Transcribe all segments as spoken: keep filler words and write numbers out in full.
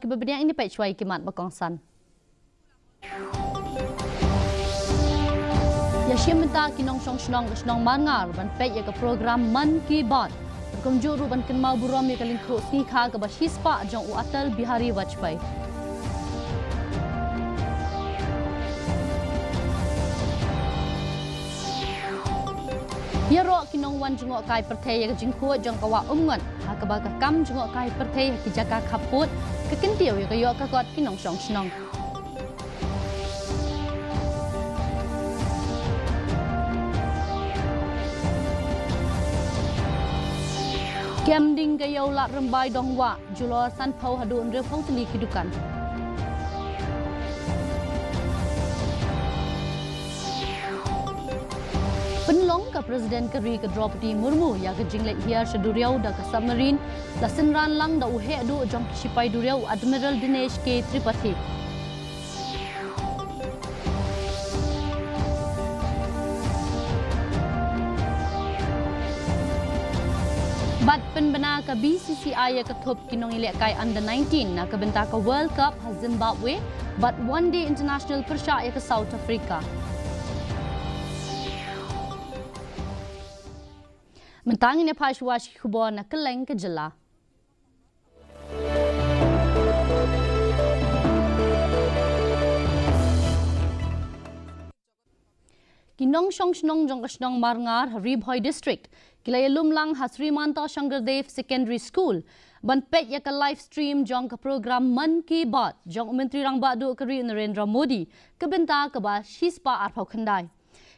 kiba bniah, ngin ïa peit shuwa ïa ki mat ba kongsan. Ïashim bynta ki nongshong shnong ka shnong Marngar ban peit ïa ka program Mann Ki Baat. Bad kumjuh ruh ban kynmaw burom ïa ka lyngkhuh sngi kha kaba shispah jong u Atal Bihari Vajpayee. Ïaroh ki nongwan jngohkai pyrthei ïa ka jingkhuid jong ka Wah Umngot, ha kaba ka kam jngohkai pyrthei ha ki jaka khappud ka kyntiew ïa ka ïoh ka kot ki nongshong shnong. Kem ding ka ïew Lad Rymbai Dongwah, julor sanphew haduh hynriewphew tylli ki dukan. Pynlong ka President ka ri ka Droupadi Murmu ïa ka jingleit hiar sha duriaw da ka submarine, la synran lang da u heh duh jong ki shipai duriaw u Admiral Dinesh K Tripathi. Bad pynbna ka B C C I ïa ka thup ki nongïalehkai under nineteen na ka bynta ka World Cup ha Zimbabwe, bad One Day International pyrshah ïa ka South Africa. Mynta ngin ïa phai shuwa sha ki khubor na kylleng ka jylla. Ki nongshong shnong jong ka shnong Marngar ha Ri Bhoi District ki la ïalum lang ha Srimanta Shankardev Secondary School ban peit ïa ka live stream jong ka program Mann Ki Baat jong u Myntri Rangbah Duh ka ri Narendra Modi, ka bynta kaba shispah arphew khyndai.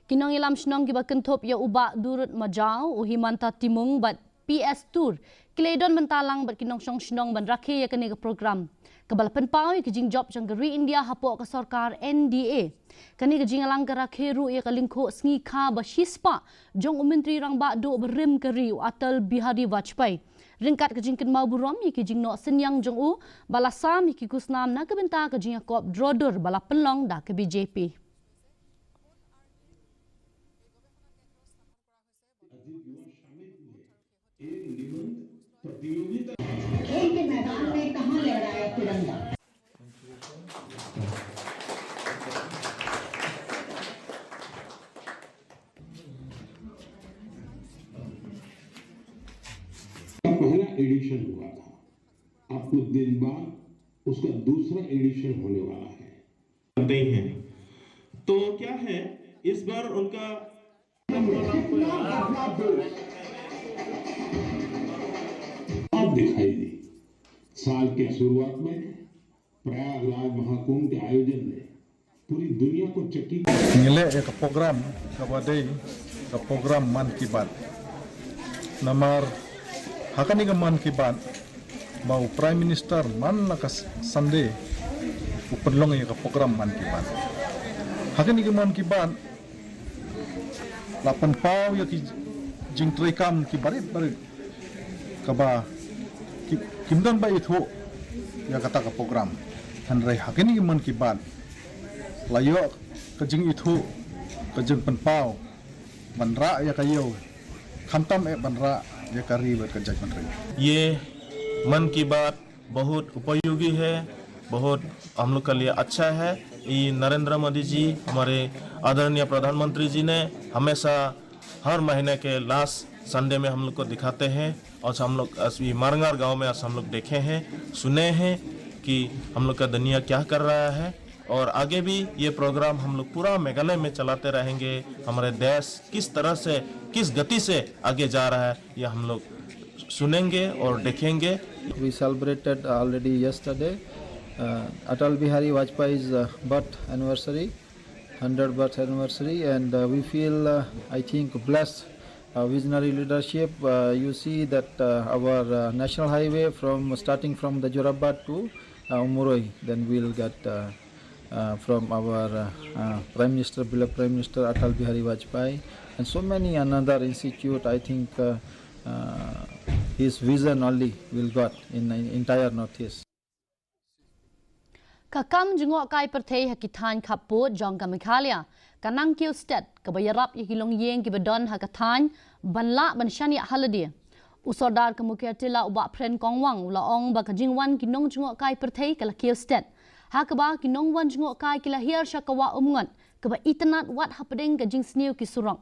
Ki nongïalam shnong kiba kynthup ïa u Bah Durut Majaw, u Himanta Timung bad P S Tur ki la ïadon bynta lang bad ki nongshong shnong ban rakhe ïa kane ka program, kaba la pynpaw ïa ka jingjop jong ka ri India hapoh ka sorkar N D A. Kane ka jingïalang ka rakhe ruh ïa ka lyngkhuh sngi kha ba shispah jong u Myntri Rangbah Duh barim ka ri u Atal Bihari Vajpayee, ryngkat ka jingkynmaw burom ïa ki jingnoh synñiang jong u ba la sam ïa ki khusnam na ka bynta ka jingïakop drodur ba la pynlong da ka B J P. खेल के मैदान में कहां लहराए तिरंगा। पहला एडिशन हुआ था, अब कुछ दिन बाद उसका दूसरा एडिशन होने वाला है। करते ही हैं। तो क्या है, इस बार उनका आप दिखाई दी। साल के शुरुआत में प्रयागराज महाकुंभ के आयोजन ने पूरी दुनिया को चकित Ngi leh ïa ka program kaba dei ka program Mann Ki Baat. Namar ha kane ka Mann Ki Baat ba u Prime Minister man la ka Sunday u pynlong ïa ka program Mann Ki Baat. Ha kane ka Mann Ki Baat la pynpaw ïa ki jingtrei kam ki barit barit kaba ki, kim don ba ithuh ïa kata ka program. Hynrei ha kane ka Mann Ki Baat la ïoh ka jingithuh, ka jingpynpaw ban rah ïa ka ïew, khamtam eh ban rah ïa ka ri bad ka jaitbynriew. ये मन की बात बहुत उपयोगी है, बहुत हम लोग के लिए अच्छा है। ये नरेंद्र मोदी जी, हमारे आदरणीय प्रधानमंत्री जी ने हमेशा हर महीने के लास्ट संडे में हम लोग को दिखाते हैं। और हम लोग आज ये मारंगार गांव में आज हम लोग देखे हैं, सुने हैं कि हम लोग का दुनिया क्या कर रहा है। और आगे भी ये प्रोग्राम हम लोग पूरा मेघालय में चलाते रहेंगे। हमारे देश किस तरह से, किस गति से आगे जा रहा है, ये हम लोग सुनेंगे और देखेंगे। We celebrated already yesterday, uh, Atal Bihari Vajpayee's, uh, birth anniversary, hundred birth anniversary, and, uh, we feel, uh, I think, blessed. Uh, visionary leadership. Uh, you see that, uh, our, uh, national highway from, starting from the Jorabat to, uh, Umroi, then we'll get, uh, uh, from our, uh, uh, Prime Minister, beloved Prime Minister Atal Bihari Vajpayee, and so many another institute. I think, uh, uh, his vision only will got in the entire Northeast. Ka kam jngohkai pyrthei ha ki thaiñ khappud jong ka Meghalaya, ka Nangkiew Stet, kaba ïarap ïa ki longïing kiba don ha ka thaiñ ban lah ban shaniah ha lade. U Sordar ka Mukhiatilla u Bah Phren Kongwang u la ong ba ka jingwan ki nongjngohkai pyrthei ka la kiew stet, ha kaba ki nongwan jngohkai ki la hiar sha ka wah Umngot kaba itynnad wat hapdeng ka jingsniew ki surok.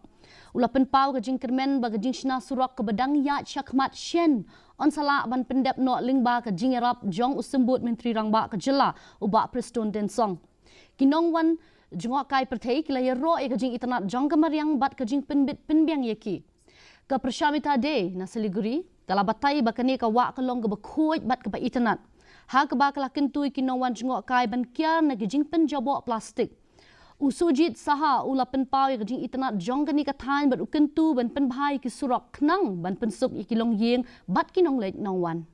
U la pynpaw ka jingkyrmen ba ka jingshna surok kaba dang ïaid shakhmat shen yn sa lah ban pyndep noh lyngba ka jingïarap jong u Symbud Myntri Rangbah ka jylla u Bah Prestone Tynsong. Ki nongwan jngohkai pyrthei ki la ïaroh ïa ka jingitynnad jong ka mariang bad ka jingpynbit pynbiang ïa ki. Ka Prashamita Day na Siliguri ka la batai ba kane ka wah ka long kaba khuid bad kaba itynnad, ha kaba ka la kyntu ïa ki nongwan jngohkai ban kiar na ki jingpynjaboh plastik. U Sujit Saha u la pynpaw ïa ka jingitynnad jong kane ka thaiñ bad u kyntu ban pynbha ïa ki surok khnang ban pynsuk ïa ki longïing bad ki nongleit nongwan.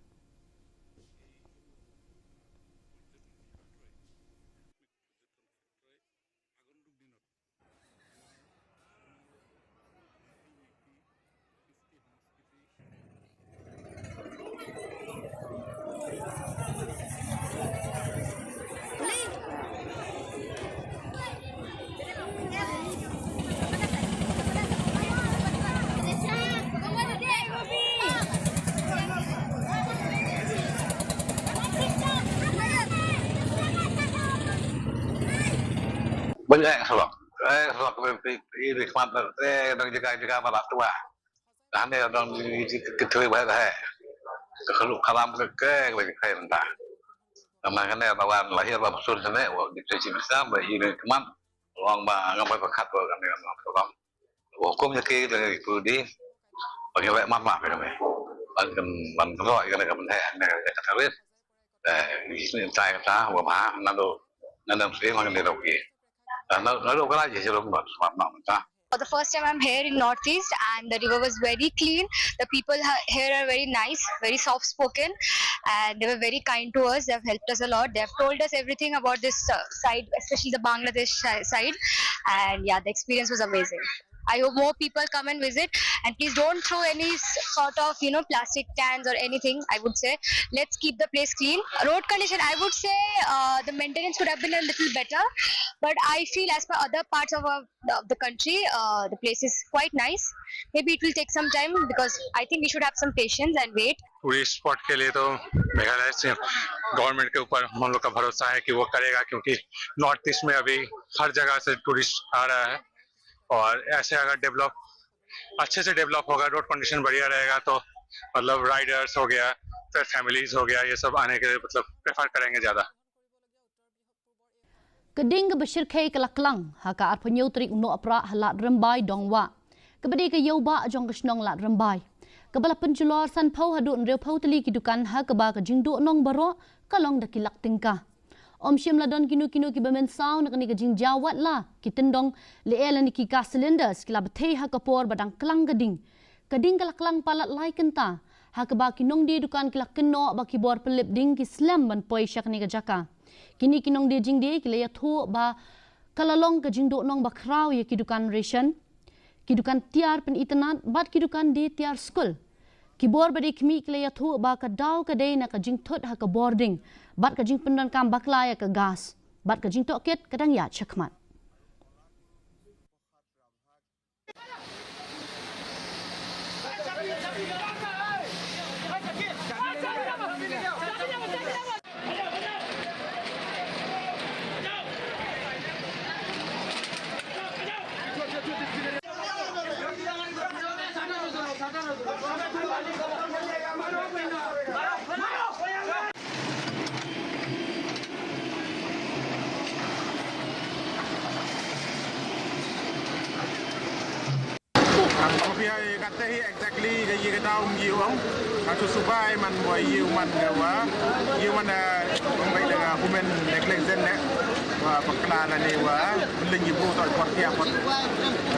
Ban eh, sabab eh, sabab kami pi pi pi khmat eh, dang jaga jaga malah tua. Dah ni dang di di di ketui bah dah eh. Kekhelu kalam ke ke bagi saya entah. Nama kena lawan lahir ba besul sene wa di sesi besar ba ini khmat. Ruang ba ngam ba khat ba kami ngam ba. Hukum ïa ki, ïa ki pudi. Bagi lek mama kami. Ban kan ban kan roi kami kami heh ne kami kata wis. Eh, isi tai kata wa ba nado nado sih mang ni roki. Nado nado kala je jeruk ba mama ta. For the first time, I'm here in Northeast, and the river was very clean. The people ha- here are very nice, very soft spoken, and they were very kind to us. They have helped us a lot. They have told us everything about this uh, side, especially the Bangladesh si- side. And yeah, the experience was amazing. I hope more people come and visit, and please don't throw any s- sort of, you know, plastic cans or anything. I would say let's keep the place clean. Road condition, I would say uh, the maintenance could have been a little better, but I feel as per other parts of our of the country, uh, the place is quite nice. Maybe it will take some time because I think we should have some patience and wait. टूरिस्ट स्पॉट के लिए तो मेघालय से गवर्नमेंट के ऊपर हम लोग का भरोसा है कि वो करेगा, क्योंकि नॉर्थ ईस्ट में अभी हर जगह से टूरिस्ट आ रहा है, और ऐसे अगर डेवलप, अच्छे से डेवलप होगा, रोड कंडीशन बढ़िया रहेगा, तो मतलब राइडर्स हो गया, फिर फैमिलीज हो गया, ये सब आने के लिए मतलब प्रेफर करेंगे ज़्यादा। Ka ding kaba shyrkhei ka la klang ha ka arphew hynñiew tarik u Nohprah ha Lad Rymbai Dongwah, kaba dei ka ïewbah jong ka shnong Lad Rymbai, kaba la pynjulor sanphew haduh hynriewphew tylli ki dukan, ha kaba ka jingduh nong baroh ka long da ki lak tyngka. Ym shym la don kino kino kiba mynsaw na kane ka jingjia, wat la ki tyndong lyer lane ki gas cylinders ki la bthei ha ka por ba dang klang ka ding. Ka ding ka la klang palat lai kynta, ha kaba ki nongdie dukan ki la kynnoh ba ki bor pynlip ding ki slem ban poi sha kane ka jaka. Kine ki nongdie jingdie ki la ïathuh ba ka la long ka jingduh nong ba khraw ïa ki dukan ration, ki dukan tiar pynitynnad bad ki dukan die tiar skul. Ki bor ba dei khmih ki la ïathuh ba ka daw ka dei na ka jingthut ha ka bording bad ka jingpyndonkam bakla ïa ka gas, bad ka jingtohkit ka dang ïaid shakhmat. Phi ïa kata hi exactly ka ïa ka daw ïa u ong. Ka tu subai man wa ïa u man ka wa. Ïa u man da bai da ka human neglect zen ne. Wa bakla la ne wa. Bling ïa bu ta por tia por.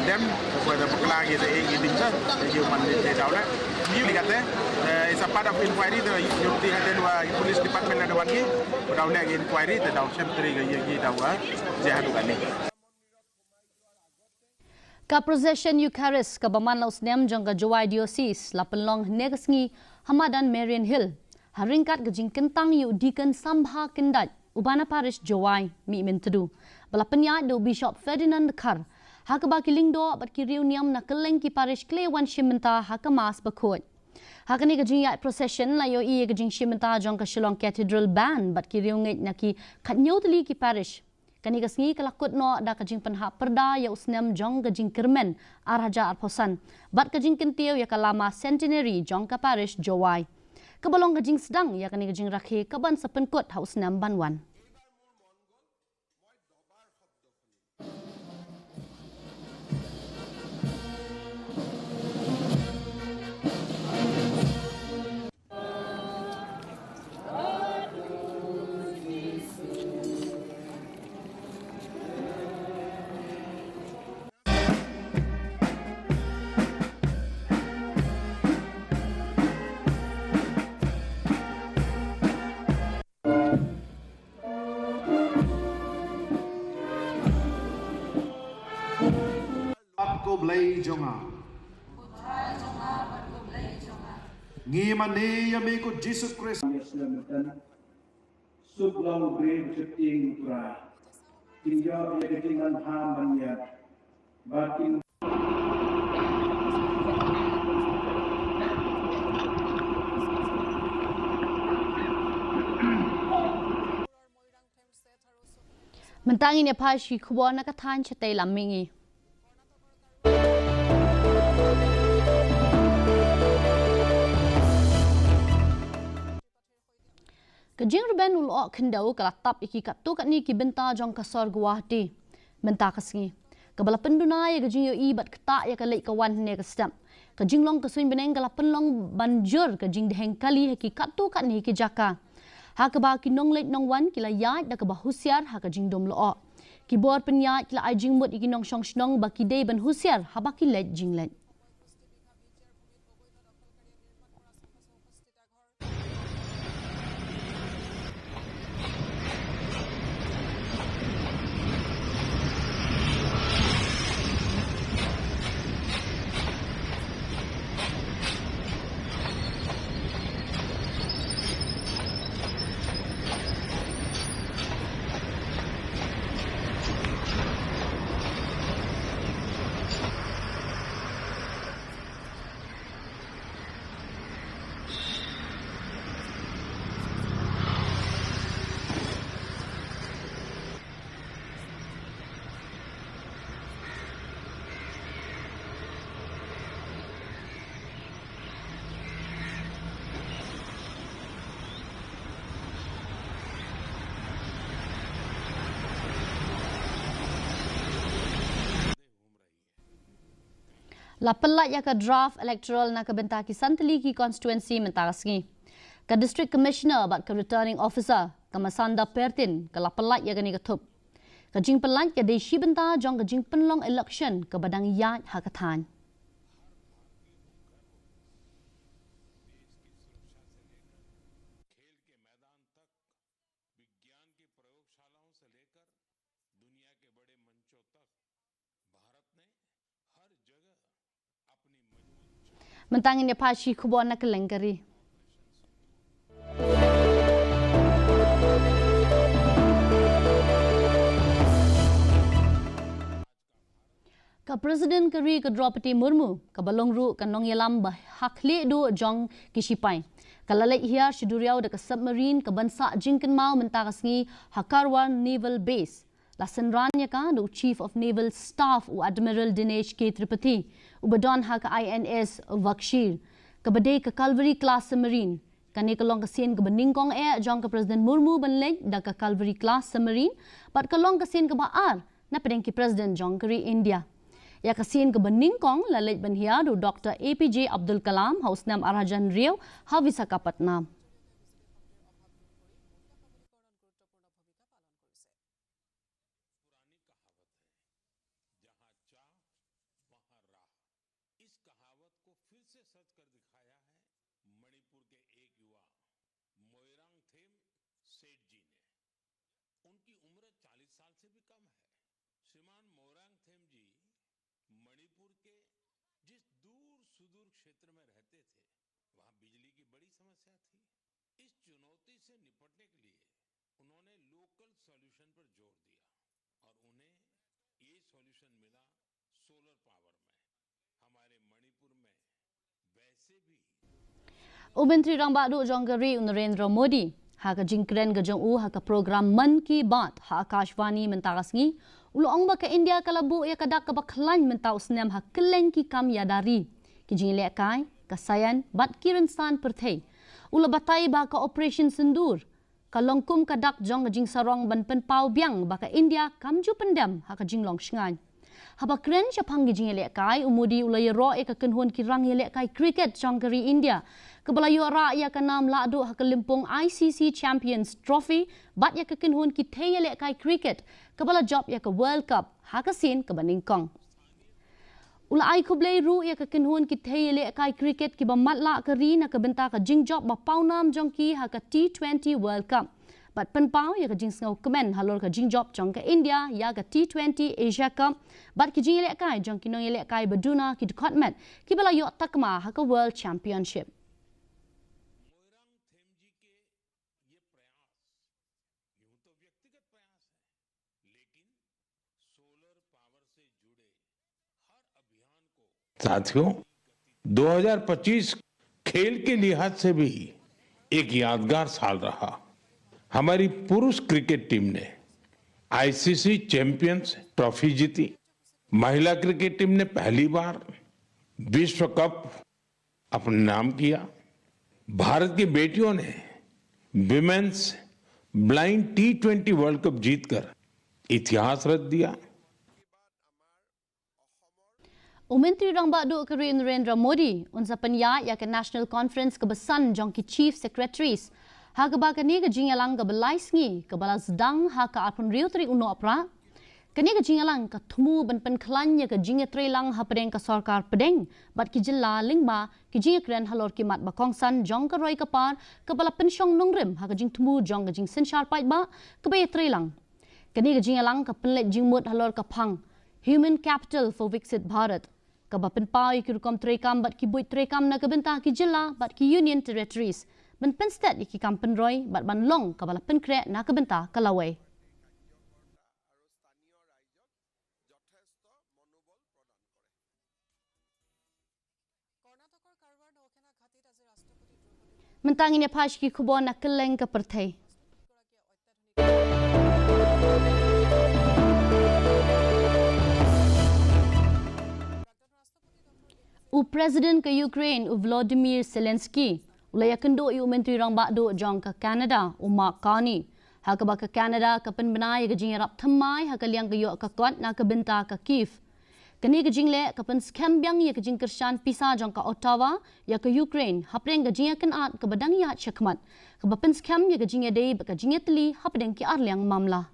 Dem wa da bakla ïa da e ïa ding sa. Ïa u man ne daw ne. Ïa ni kata. It's a part of inquiry da ïa ti haden wa police department la da wan ki. Daw ne inquiry da daw sentry ka ïa ki daw wa. Jahadu kani. Ka procession Eucharist kaba man la u snem jong ka Jowai Diocese la pynlong hynne ka sngi ha madan Marian Hill, ha ryngkat ka jingkyntang ïa u Deacon Sambha Kyndait, u ba na parish Jowai Mihmyntdu, ba la pynïaid da u Bishop Ferdinand Dkhar, ha kaba ki lyngdoh bad ki riewniam na kylleng ki parish ki la wan shim bynta ha ka Mass bakhuid. Ha kane ka jingïaid procession la ïohi ïa ka jingshim bynta jong ka Shillong Cathedral Band bad ki riewngeit na ki khatñiew tylli ki parish. Kane ka sngi ka la kut noh da ka jingpynhap pyrda ïa u snem jong ka jingkyrmen ar hajar arphew san bad ka jingkyntiew ïa ka lama centenary jong ka parish Jowai, kaba long ka jingsdang ïa kane ka jingrakhe kaban sa pynkut ha u snem ban wan. Bad ko Blei jong nga. Ngi mane ïa me ko Jisu Khrist. Suk long briew shifting u Trai. Kin ïoh ïa ka jingman ha man ïa. Ba kin Mynta ngin ïa phai shi khubor na ka thaiñ shatei lam mihngi. Ka jingrben u lyoh khyndew ka la tap ïa ki katto katne ki bynta jong ka sor Guwahati mynta ka sngi, kaba la pynduna ïa ka jingïohi bad ktah ïa ka leit ka wan hynne ka step. Ka jinglong ka suiñ bneng ka la pynlong ban jur ka jingdheng kali ha ki katto katne ki jaka, ha kaba ki nongleit nongwan ki la ïaid da kaba husiar ha ka jingdum lyoh. Ki bor pynïaid ki la ai jingmut ïa ki nongshong shnong ba ki dei ban husiar haba ki leit jingleit. La pyllait ïa ka draft electoral na ka bynta ki san tylli ki constituency mynta ka sngi. Ka District Commissioner bad ka Returning Officer, ka Masanda Pertin, ka la pyllait ïa kane ka thup. Ka jingpyllait ka dei shi bynta jong ka jingpynlong election kaba dang ïaid ha ka thaiñ. Mynta ngin ïa phai shi khubor na kylleng ka ri. Ka President ka ri ka Droupadi Murmu, kaba long ruh ka nongïalam ba ha khlieh duh jong ki shipai, ka la leit hiar sha duriaw da ka submarine kaban sah jingkynmaw mynta ka sngi ha Karwar Naval Base. La synran ïa ka da u Chief of Naval Staff u Admiral Dinesh K Tripathi, uba don ha ka I N S Vakshir, kaba dei ka Calvary class submarine. Kane ka long ka sien kaba nyngkong eh jong ka President Murmu ban leit da ka Calvary class submarine, bad ka long ka sien kaba ar na pdeng ki President jong ka ri India. Ïa ka sien kaba nyngkong la leit ban hiar da u Doctor A P J Abdul Kalam ha u snem ar hajar hynriew ha Visakhapatnam. पुरानी कहावत है, जहां चाह, वहां राह। इस कहावत को फिर से सच कर दिखाया है मणिपुर के एक युवा मोइरांगथेम सेठ जी ने। उनकी उम्र चालीस साल से भी कम है। श्रीमान मोइरांगथेम जी मणिपुर के जिस दूर सुदूर क्षेत्र में रहते थे, वहां बिजली की बड़ी समस्या थी। इस चुनौती से निपटने के लिए उन्होंने लोकल सॉल्यूशन पर जोर दिया और उन्हें ये सॉल्यूशन मिला सोलर पावर में। हमारे मणिपुर में U Myntri Rangbah Duh jong ka ri u Narendra Modi, ha ka jingkren ka jong u ha ka program Mann Ki Baat ha Akashvani mynta ka sngi, u la ong ba ka India ka la buh ïa ka dak kaba khlaiñ mynta u snem ha kylleng ki kam ïada ri, ki jingïalehkai, ka saian bad ki rynsan pyrthei. U la batai ba ka Operation Sindoor ka long kum ka dak jong ka jingsarong ban pynpaw biang ba ka India kam ju pyndem ha ka jinglong shngaiñ. Haba kren shaphang ki jingïalehkai, u Modi u la ïaroh ïa ka kynhun ki rang ïalehkai cricket jong ka ri India, kaba la ïoh rah ïa ka nam lahduh ha ka lympung I C C Champions Trophy, bad ïa ka kynhun ki thei ïalehkai cricket kaba la jop ïa ka World Cup ha ka sien kaba nyngkong. U la ai khublei ruh ïa ka kynhun ki thei ïalehkai cricket kiba matlah ka ri na ka bynta ka jingjop ba pawnam jong ki ha ka T twenty World Cup. Bad pynpaw ïa ka jingsngewkmen halor ka jingjop jong ka India ïa ka T twenty Asia Cup bad ki jingïalehkai jong ki nongïalehkai ba duna ki dkhot met kiba la ïoh takma ha ka World Championship. साथियों, दो हज़ार पच्चीस खेल के लिहाज से भी एक यादगार साल रहा। हमारी पुरुष क्रिकेट टीम ने आईसीसी चैंपियंस ट्रॉफी जीती। महिला क्रिकेट टीम ने पहली बार विश्व कप अपने नाम किया। भारत की बेटियों ने विमेंस ब्लाइंड टी ट्वेंटी वर्ल्ड कप जीतकर इतिहास रच दिया। U Myntri Rangbah Duh ka ri Narendra Modi un sa pynïaid ïa ka National Conference kaba san jong ki Chief Secretaries, ha kaba kane ka jingïalang kaba lai sngi kaba la sdang ha ka arphew hynriew tarik u Nohprah. Kane ka jingïalang ka thmu ban pynkhlaiñ ïa ka jingïatreilang hapdeng ka sorkar pdeng bad ki jylla lyngba ki jingïakren halor ki mat ba kongsan jong ka roi ka par kaba la pynshong nongrim ha ka jingthmu jong ka jingsynshar paidbah kaba ïatreilang. Kane ka jingïalang ka pynleit jingmut halor ka phang Human Capital for Viksit Bharat, kaba pynpaw ïa ki rukom treikam bad ki buit treikam na ka bynta ki jylla bad ki Union Territories ban pynstet ïa ki kam pynroi bad ban long kaba la pynkhreh na ka bynta ka lawei. Mynta ngin ïa phai sha ki khubor na kylleng ka pyrthei. U President ka Ukraine u Volodymyr Zelensky u la ïakynduh ïa u Myntri Rangbah Duh jong ka Canada u Mark Carney, ha kaba ka Canada ka pynbna ïa ka jingïarap thymmai ha ka liang ka ïoh ka kot na ka bynta ka Kyiv. Kane ka jingleh ka pynskhem biang ïa ka jingkyrshan pisa jong ka Ottawa ïa ka Ukraine hapdeng ka jingïakynad kaba dang ïaid shakhmat, kaba pynskhem ïa ka jingïadei bad ka jingïatylli hapdeng ki arliang mamla.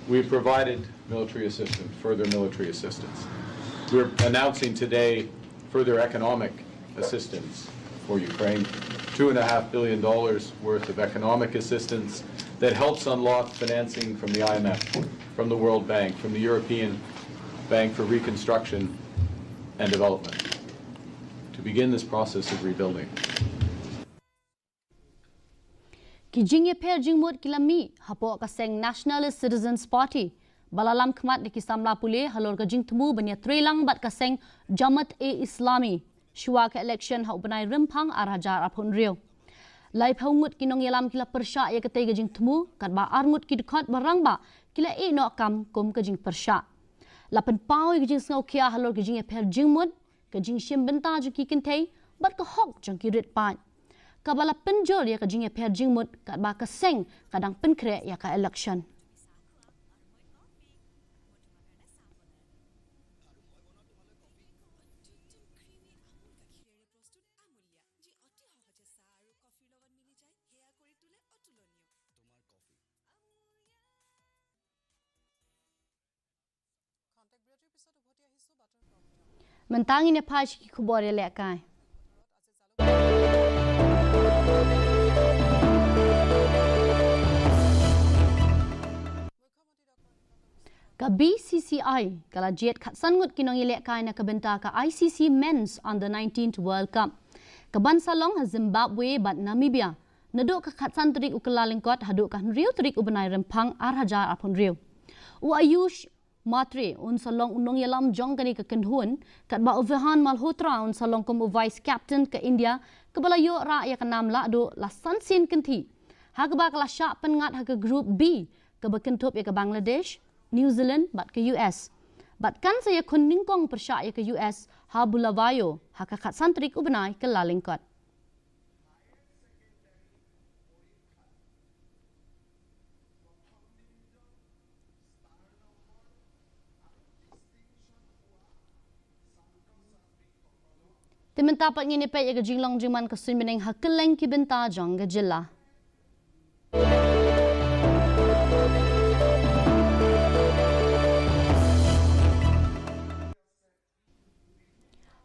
We provided military assistance, further military assistance. We're announcing today further economic assistance for Ukraine, two and a half billion dollars worth of economic assistance that helps unlock financing from the I M F, from the World Bank, from the European Bank for Reconstruction and Development to begin this process of rebuilding. Ki jingïapher jingmut ki la mih hapoh ka seng Nationalist Citizens Party, ba la lam khmat da ki samla pule halor ka jingthmu ban ïatreilang bad ka seng Jamaat-e-Islami shuwa ka election ha u bnai Rymphang ar hajar arphew hynriew. Laiphew ngut ki nongïalam ki la pyrshah ïa katei ka jingthmu, katba ar ngut ki dkhot ba rangbah ki la ïeh noh kam kum ka jingpyrshah. La pynpaw ïa ka jingsngewkhia halor ka jingïapher jingmut, ka jingshim bynta jong ki kynthei bad ka hok jong ki rit paid. Kaba la pynjur ïa ka jingïapher jingmut katba ka seng ka dang pynkhreh ïa ka election. Mynta ngin ïa phai sha ki khubor ïalehkai. Ka B C C I ka la jied khatsan ngut ki nongïalehkai na ka bynta ka I C C Men's Under nineteen World Cup, kaban sa long ha Zimbabwe bad Namibia. naduh ka khatsan tarik u Kyllalyngkot haduh ka hynriew tarik u bnai Rymphang ar hajar arphew hynriew. U Ayush Matre un sa long u nongïalam jong kane ka kynhun, katba u Vihan Malhotra un sa long kum u vice captain ka India, kaba la ïoh rah ïa ka nam lahduh la san sien kynthih, ha kaba ka la shah pynngat ha ka group B, kaba kynthup ïa ka Bangladesh, New Zealand bad ka U S. Bad kan sa ïakhun nyngkong pyrshah ïa ka U S ha Bulawayo ha ka khatsan tarik u bnai Kyllalyngkot. Te mynta pat ngin ïa peit ïa ka jinglong jingman ka suiñ bneng ha kylleng ki bynta jong ka jylla.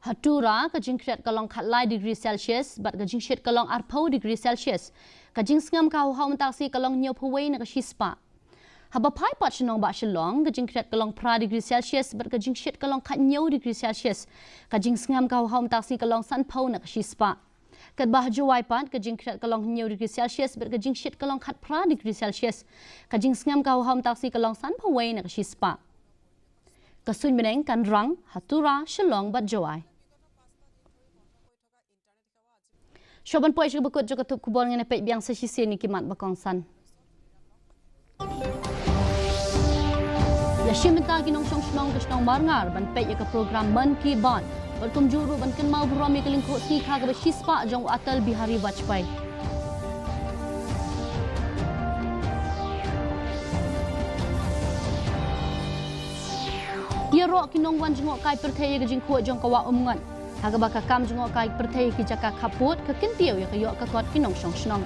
Ha Tura, ka jingkhriat ka long khatlai degree Celsius bad ka jingshit ka long arphew degree Celsius. Ka jingsngem ka hawhaw mynta ka sngi ka long hynñiewphew wei na ka shispah. Haba phai pat sha nongbah Shillong, ka jingkhriat ka long phra degree Celsius bad ka jingshit ka long khathynñiew degree Celsius. Ka jingsngem ka hawhaw mynta ka sngi ka long sanphew na ka shispah. Katba ha Jowai pat, ka jingkhriat ka long hynñiew degree Celsius bad ka jingshit ka long khatphra degree Celsius. Ka jingsngem ka hawhaw mynta ka sngi ka long sanphew wei na ka shispah. Ka suiñ bneng kan rang ha Tura, Shillong bad Jowai. Shuwa ban poi sha kaba kut jong ka thup khubor, ngin ïa peit biang sa shisien ïa ki mat ba kongsan. Ïa shim bynta ki nongshong shnong ka shnong Marngar ban peit ïa ka program Mann Ki Baat bad kumjuh ruh ban kynmaw burom ïa ka lyngkhuh sngi kha kaba shispah jong u Atal Bihari Vajpayee. Ïaroh ki nongwan jngohkai pyrthei ïa ka jingkhuid jong ka Wah Umngot, ha kaba ka kam jngohkai pyrthei ha ki jaka khappud ka kyntiew ïa ka ïoh ka kot ki nongshong shnong.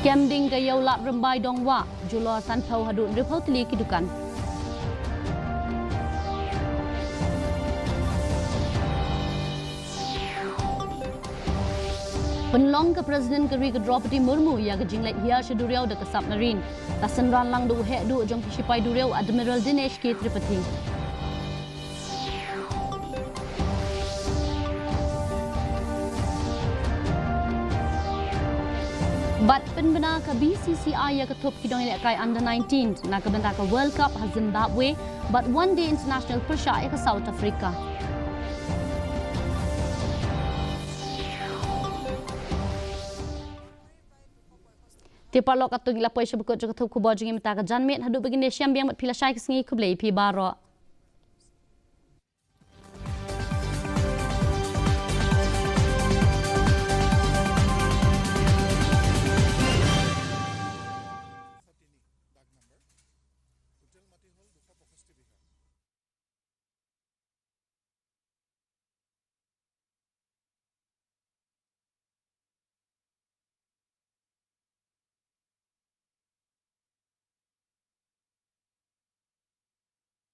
Kem ding ka Ïewlad Rymbai Dongwah, julor sanphew haduh hynriewphew tylli ki dukan. Pynlong ka President ka ri ka Droupadi Murmu ïa ka jingleit hiar sha duriaw da ka submarine. La synran lang da u heh duh jong ki shipai duriaw Admiral Dinesh K Tripathi. Bad pynbna ka B C C I ïa ka thup ki nongïalehkai under nineteen na ka bynta ka World Cup ha Zimbabwe bad One Day International pyrshah ïa ka South Africa. Te paralok, katto ngi la poi sha ba kut jong ka thup khubor jong ngi mynta ka janmiet. Haduh ba ngin ïashem biang bad phi lashai ka sngi, khublei ïa phi baroh.